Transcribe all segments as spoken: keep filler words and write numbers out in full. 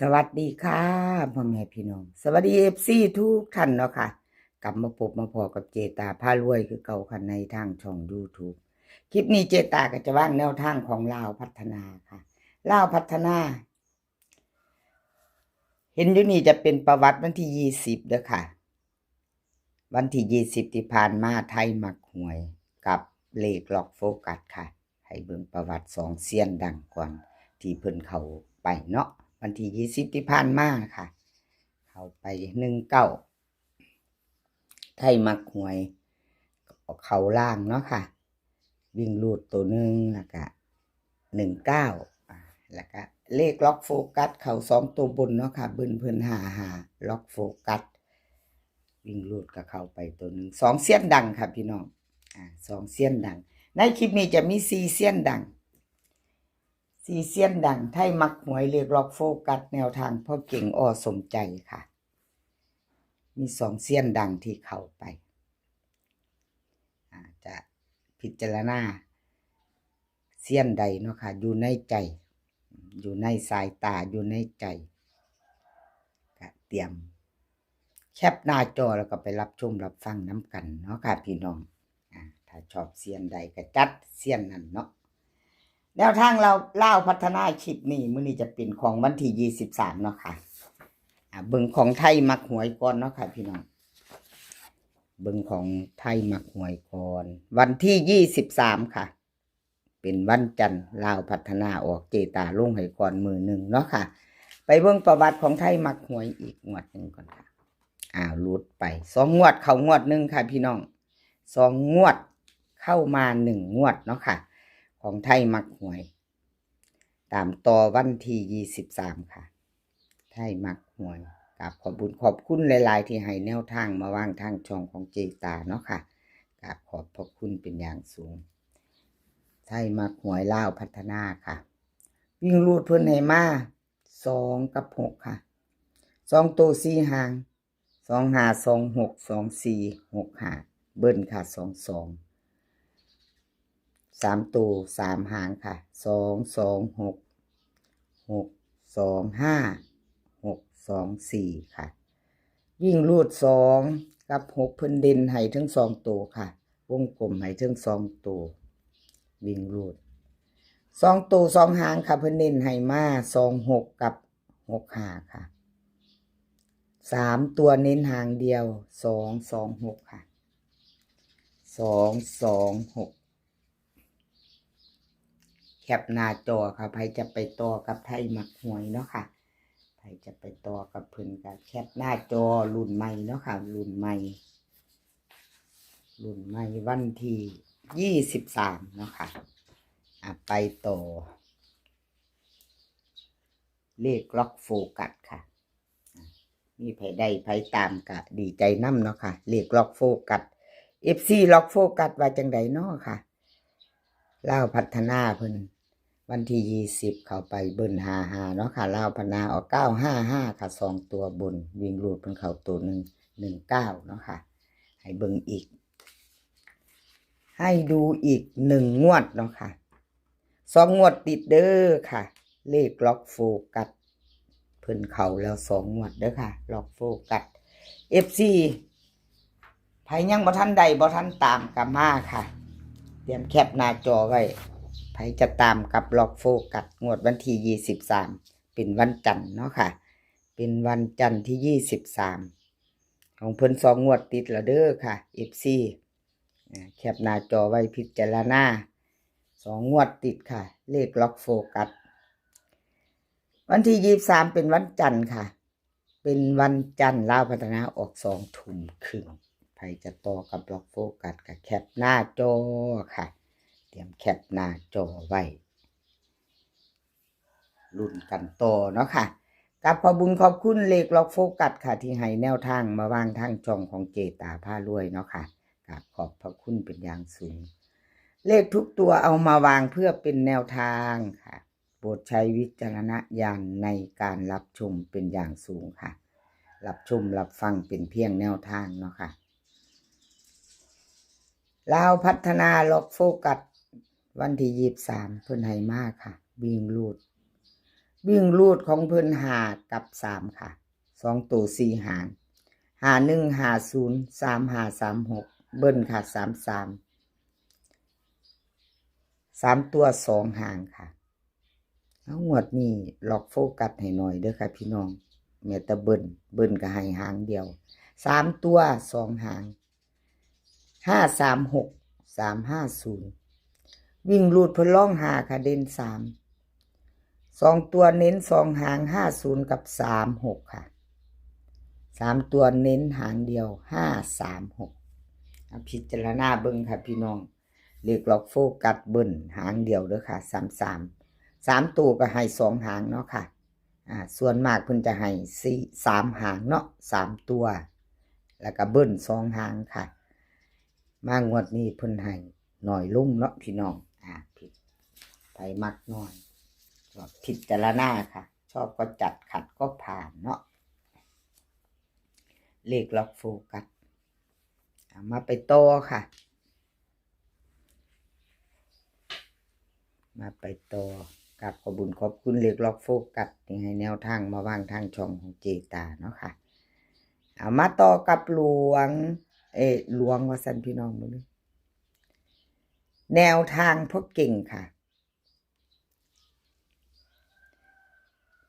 สวัสดีค่ะ พ่อแม่พี่น้อง สวัสดี เอฟซี ทุกท่านเนาะค่ะ กลับมาพบมาพ้อกับเจตาพารวยคือเก่าค่ะ ในทางช่อง YouTube คลิปนี้เจตาก็จะวางแนวทางของลาวพัฒนาค่ะ ลาวพัฒนา เห็นอยู่นี่จะเป็นประวัติวันที่ยี่สิบเด้อค่ะ วันที่ยี่สิบที่ผ่านมาไทยมักหวยกับเลขล็อกโฟกัสค่ะ ให้เบิ่งประวัติสองเซียนดังก่อนที่เพิ่นเข้าไปเนาะ วันที่ยี่สิบที่ผ่านมาค่ะ เข้าไปหนึ่งเก้า ไทยมักหวย เข้าล่างเนาะค่ะ วิ่งรูดตัวหนึ่งแล้วก็หนึ่งเก้า อ่า แล้วก็เลขล็อกโฟกัสเข้าสองตัวบนเนาะค่ะ เบิ่นเพิ่นห้าห้า ล็อกโฟกัส วิ่งรูดก็เข้าไปตัวหนึ่ง สองเซียนดังค่ะพี่น้อง อ่า สองเซียนดัง ในคลิปนี้จะมีสี่เซียนดัง สี่เซียนดัง ไทยมักหวยเลขล็อกโฟกัสแนวทางพ่อเก่ง อ.สมใจค่ะ มีสองเซียนดังที่เข้าไป อาจจะพิจารณาเซียนใดเนาะค่ะ อยู่ในใจ อยู่ในสายตา อยู่ในใจ ก็เตรียมแคปหน้าจอแล้วก็ไปรับชมรับฟังนำกันเนาะค่ะพี่น้อง อ่า ถ้าชอบเซียนใดก็จัดเซียนนั้นเนาะ แนวทางลาว ลาวพัฒนาคลิปนี้ มื้อนี้จะเป็นของวันที่ยี่สิบสามเนาะค่ะ อ่า เบิ่งของไทยมักหวยก่อนเนาะค่ะพี่น้อง เบิ่งของไทยมักหวยก่อน วันที่ยี่สิบสามค่ะ เป็นวันจันทร์ ลาวพัฒนาออก เจตาลงให้ก่อนมื้อหนึ่งเนาะค่ะ ไปเบิ่งประวัติของไทยมักหวยอีกงวดหนึ่งก่อนค่ะ อ้าว หลุดไป สองงวดเข้างวดหนึ่งค่ะพี่น้อง สองงวดเข้ามาหนึ่งงวดเนาะค่ะ ของไทยมักหวย ตามต่อวันที่ยี่สิบสามค่ะ ไทยมักหวย กราบขอบบุญขอบคุณหลายๆ ที่ให้แนวทางมาวางทางช่องของเจตาเนาะค่ะ กราบขอบพระคุณเป็นอย่างสูง ไทยมักหวยลาวพัฒนาค่ะ วิ่งรูดเพิ่นให้มา สองกับหกค่ะ สองตัวสี่หาง สองห้า สองหก สองสี่ หกห้า เบิ้นค่ะ สองสอง สามตัวสามหางค่ะ สองสองหก หกสองห้า หกสองสี่ค่ะ วิ่งรูดสองกับหก เพิ่นเด่นให้ทั้งสองตัวค่ะ วงกลมให้ทั้งสองตัว วิ่งรูด สองตัวสองหางค่ะ เพิ่นเน้นให้มา สองหก กับ หกห้าค่ะ สามตัวเน้นหางเดียว สองสองหกค่ะ สองสองหก แคปหน้าจอค่ะ ไผจะไปต่อกับไทยมักหวยเนาะค่ะ ไผจะไปต่อกับเพิ่นก็แคปหน้าจอ รุ่นใหม่เนาะค่ะ รุ่นใหม่ รุ่นใหม่วันที่ยี่สิบสามเนาะค่ะ อ่ะ ไปต่อ เลขล็อกโฟกัสค่ะ มีไผได้ไผตามก็ดีใจนำเนาะค่ะ เลขล็อกโฟกัส เอฟซี ล็อกโฟกัสว่าจังใดเนาะค่ะ ลาวพัฒนาเพิ่น วันที่ยี่สิบเข้าไปเบิ้นห้าห้าเนาะค่ะ ลาวพัฒนาออกเก้าห้าห้าค่ะ สองตัวบน วิ่งรูดเพิ่นเข้าตัวหนึ่ง หนึ่งเก้าเนาะค่ะ ให้เบิ่งอีก ให้ดูอีกหนึ่งงวดเนาะค่ะ สองงวดติดเด้อค่ะ เลขล็อกโฟกัส เพิ่นเข้าแล้วสองงวดเด้อค่ะ ล็อกโฟกัส เอฟซี ไผยังบ่ทันได้บ่ทันตามก็มาค่ะ เตรียมแคปหน้าจอไว้ ไผจะตามกับล็อกโฟกัส งวดวันที่ยี่สิบสาม เป็นวันจันทร์เนาะค่ะ เป็นวันจันทร์ที่ยี่สิบสาม ของเพิ่นสองงวดติดแล้วเด้อค่ะ เอฟซี อ่า แคปหน้าจอไว้พิจารณา สองงวดติดค่ะ เลขล็อกโฟกัส วันที่ยี่สิบสาม เป็นวันจันทร์ค่ะ เป็นวันจันทร์ ลาวพัฒนาออกสองทุ่มครึ่ง ไผจะต่อกับล็อกโฟกัสก็แคปหน้าจอค่ะ เตรียมแคปหน้าจอไว้ ลุ้นกันต่อเนาะค่ะ กราบขอบบุญขอบคุณเลขล็อกโฟกัสค่ะ ที่ให้แนวทางมาวางทางช่องของเจตาพารวยเนาะค่ะ กราบขอบพระคุณเป็นอย่างสูง เลขทุกตัวเอามาวางเพื่อเป็นแนวทางค่ะ โปรดใช้วิจารณญาณในการรับชมเป็นอย่างสูงค่ะ รับชมรับฟังเป็นเพียงแนวทางเนาะค่ะ ลาวพัฒนาล็อกโฟกัส วันที่ยี่สิบสาม เพิ่นให้มาค่ะ วิ่งรูด วิ่งรูดของเพิ่นห้ากับสามค่ะ สองตัวสี่หาง ห้าหนึ่ง ห้าศูนย์ สามห้า สามหก เบิ้ลค่ะ สามสาม สามตัวสองหางค่ะ เอางวดนี้ล็อกโฟกัสให้หน่อยเด้อค่ะพี่น้อง แม้แต่เบิ้ล เบิ้ลก็ให้หางเดียว สามตัวสองหาง ห้าสามหก สามห้าศูนย์ วิ่งรูดเพิ่นร่องห้าค่ะ เด่นสาม สองตัวเน้นสองหาง ห้าศูนย์ กับ สามหก ค่ะ สามตัวเน้นหางเดียว ห้าสามหก เอาพิจารณาเบิ่งค่ะพี่น้อง เลขล็อกโฟกัสเบิ้ลหางเดียวเด้อค่ะ สามสาม สามตัวก็ให้สองหางเนาะค่ะ อ่า ส่วนมากเพิ่นจะให้สี่ สามหางเนาะ สามตัว แล้วก็เบิ้ลสองหางค่ะ มางวดนี้เพิ่นให้น้อยลงเนาะพี่น้อง อ่า ผิด ไปมักน้อย ก็พิจารณาค่ะ ชอบก็จัด ขัดก็ผ่านเนาะ เลขล็อกโฟกัส เอามาไปต่อค่ะ มาไปต่อ กับขอบบุญขอบคุณเลขล็อกโฟกัสที่ให้แนวทางมาวางทางช่องของเจตาเนาะค่ะ เอามาต่อกับหลวง เออหลวงว่าซั่นพี่น้องมื้อนี้ แนวทางพ่อเก่งค่ะ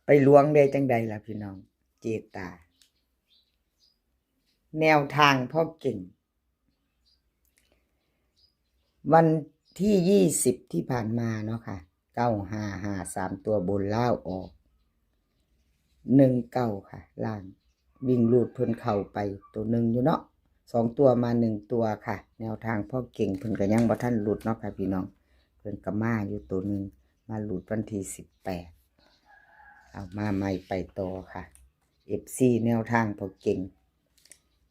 ไปหลวงได้จังใดล่ะพี่น้อง เจตา แนวทางพ่อเก่ง วันที่ยี่สิบที่ผ่านมาเนาะค่ะ เก้าห้าห้า สามตัวบนล่าวออก หนึ่งเก้าค่ะ ล่าง วิ่งรูดเพิ่นเข้าไปตัวหนึ่งอยู่เนาะ สองตัวมาหนึ่งตัวค่ะ แนวทางพ่อเก่งเพิ่นก็ยังบ่ทันหลุดเนาะค่ะพี่น้อง เพิ่นก็มาอยู่ตัวหนึ่ง มาหลุดวันที่สิบแปด เอามาใหม่ไปต่อค่ะ เอฟซี แนวทางพ่อเก่ง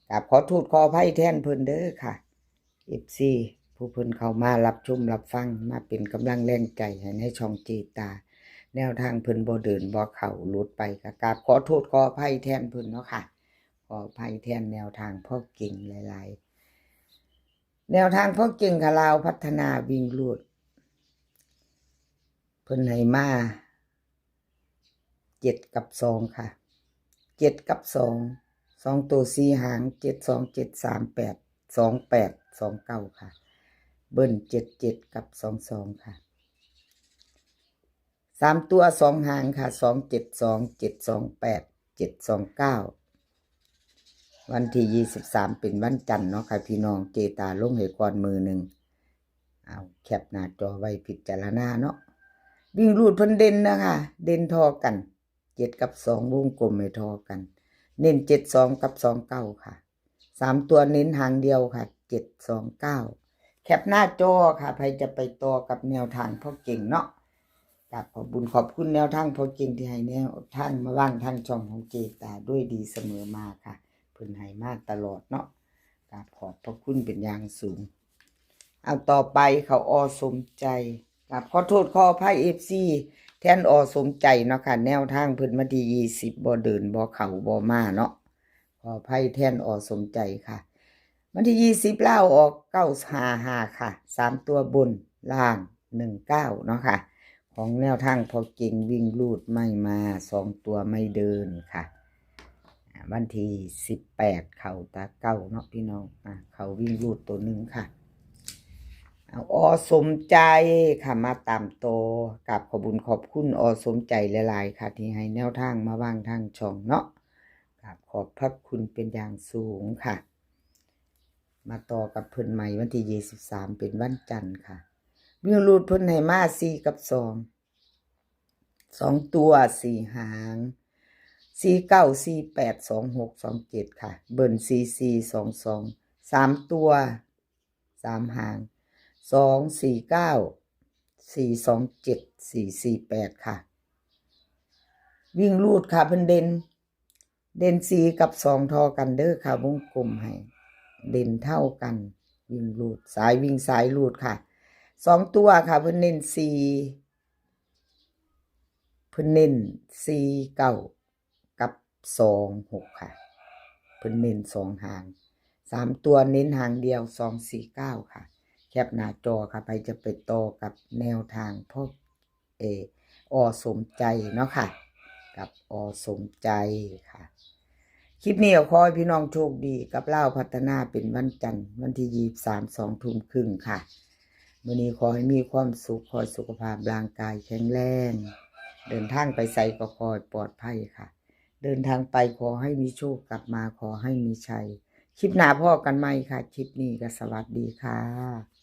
กราบขอโทษขออภัยแทนเพิ่นเด้อค่ะ เอฟซี ผู้เพิ่นเข้ามารับชมรับฟัง มาเป็นกำลังแรงใจให้ในช่องเจตา แนวทางเพิ่นบ่เดินบ่เข้า หลุดไป ก็กราบขอโทษขออภัยแทนเพิ่นเนาะค่ะ ขออภัยแทนแนวทางพ่อเก่งหลายๆ แนวทางพ่อเก่งค่ะ ลาวพัฒนาวิ่งรูด เพิ่นให้มา เจ็ดกับสองค่ะ เจ็ดกับสอง สองตัวสี่หาง เจ็ดสอง เจ็ดสาม แปดสอง แปดสองเก้าค่ะ เบิ้ลเจ็ดเจ็ดกับสองสองค่ะ สามตัวสองหางค่ะ สองเจ็ดสอง เจ็ดสองแปด เจ็ดสองเก้า วันที่ยี่สิบสามเป็นวันจันทร์เนาะค่ะพี่น้อง เจตาลงให้ก่อนมื้อหนึ่ง เอาแคปหน้าจอไว้พิจารณาเนาะ วิ่งรูดเพิ่นเด่นนะคะ เด่นท่อกัน เจ็ดกับสอง วงกลมให้ท่อกัน เน้นเจ็ดสองกับสองเก้าค่ะ สามตัวเน้นหางเดียวค่ะ เจ็ดสองเก้า แคปหน้าจอค่ะ ใครจะไปต่อกับแนวทางพ่อเก่งเนาะ กราบขอบบุญขอบคุณแนวทางพ่อเก่งที่ให้แนวทางมาวางทางช่องของเจตาด้วยดีเสมอมาค่ะ เพิ่นให้มาตลอดเนาะ กราบขอบพระคุณเป็นอย่างสูง เอาต่อไปเขาอสมใจ กราบขอโทษขออภัย เอฟซี แทนอสมใจเนาะค่ะ แนวทางเพิ่นวันที่ยี่สิบบ่เดินบ่เข้าบ่มาเนาะ ขออภัยแทนอสมใจค่ะ วันที่ยี่สิบล่าวออกเก้าห้าห้าค่ะ สามตัวบน ล่างหนึ่งเก้าเนาะค่ะ ของแนวทางพ่อเก่งวิ่งรูดไม่มา สองตัวไม่เดินค่ะ อ่า วันที่สิบแปดเข้าตาเก้าเนาะพี่น้อง อ่า เข้าวิ่งรูดตัวหนึ่งค่ะ เอาอสมใจค่ะ มาตามต่อ กราบขอบบุญขอบคุณอสมใจหลายๆค่ะ ที่ให้แนวทางมาวางทางช่องเนาะ กราบขอบพระคุณเป็นอย่างสูงค่ะ มาต่อกับเพิ่นใหม่วันที่ยี่สิบสามเป็นวันจันทร์ค่ะ วิ่งรูดเพิ่นให้มาสี่กับสอง สองตัวสี่หาง สี่เก้า สี่แปด สองหก สองเจ็ดค่ะ เบิ้ลสี่สี่ สองสอง สามตัวสามหาง สองสี่เก้า สี่สองเจ็ด สี่สี่แปดค่ะ วิ่งรูดค่ะเพิ่นเด่น เด่นสี่กับสองท่อกันเด้อค่ะ วงกลมให้ เด่นเท่ากัน วิ่งรูด สายวิ่งสายรูดค่ะ สองตัวค่ะ เพิ่นเน้นสี่ เพิ่นเน้นสี่เก้ากับสองหกค่ะ เพิ่นเน้นสองหาง สามตัวเน้นหางเดียว สองสี่เก้าค่ะ แคปหน้าจอค่ะ ใครจะไปต่อกับแนวทางพ่อ เออ อสมใจเนาะค่ะ กับอสมใจค่ะ คลิปนี้ก็ขอให้พี่น้องโชคดีกับลาวพัฒนาเป็นวันจันทร์ วันที่ยี่สิบสาม สองทุ่มครึ่งค่ะ มื้อนี้ขอให้มีความสุข ขอให้สุขภาพร่างกายแข็งแรง เดินทางไปไสก็ขอให้ปลอดภัยค่ะ เดินทางไปขอให้มีโชค กลับมาขอให้มีชัย คลิปหน้าพ้อกันใหม่ค่ะ คลิปนี้ก็สวัสดีค่ะ